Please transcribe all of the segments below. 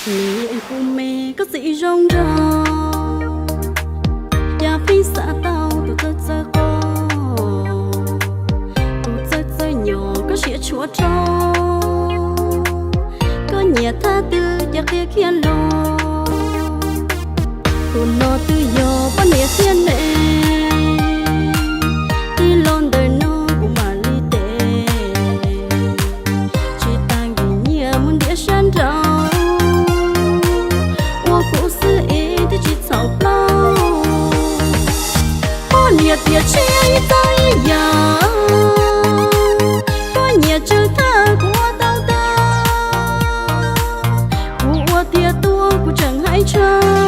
Niam kuv me koj txiv zoo nraug, cas pheej xav tau tus txawj txawj qos, tus txawj txawj nyo koj siab tshuav rau. Koj nyiam thaj twg ces qhia kiag los, tus no twb yog poj niam thiab ne. Tig los ntawm no kuv mam li tes, tsis tas nkim nyiaj mus ntiav sab nraud, ua kuv xwb es twb tsis txhaum plaub. Poj niam tiam tshiab ib txoj ib yam, koj nyiam tsawg thaj kuv ua tau tag. Kuv ua tiag tuaj kuv tseem hais tshaj,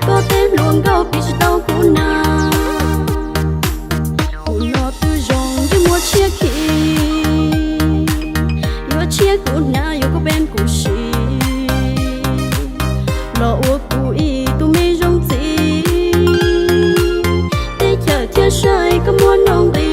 koj tej hluas nkauj piv tsis tau kuv na. Kuv no twb zoo ntsej muag tshiab khi, yuav tshiab kuv hnav yuav koj pem kuv siv, los ua kuv ib tug me zoo txiv, teb chaws thiaj saib koj muaj nuj nqis.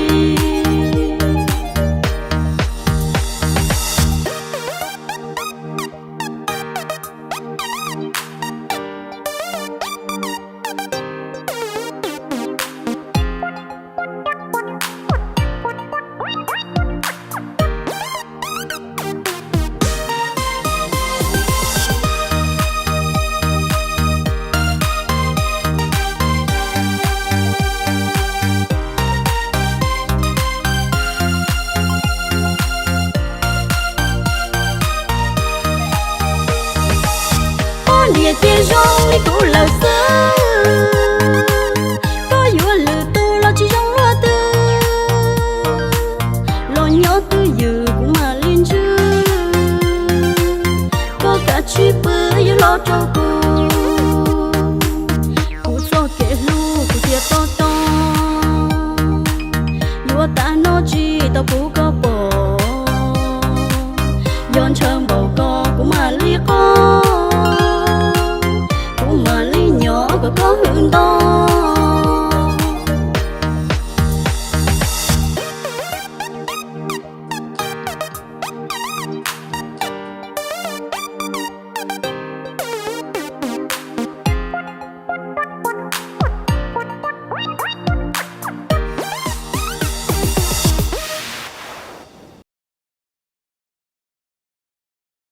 Poj niam ces zoo li kuv lawm xwb, koj yuav lwm tus los tsis zoo luaj twg, los nyob twj ywm kuv mam li ntswj, koj kav tsij pw yuav los rau kuv.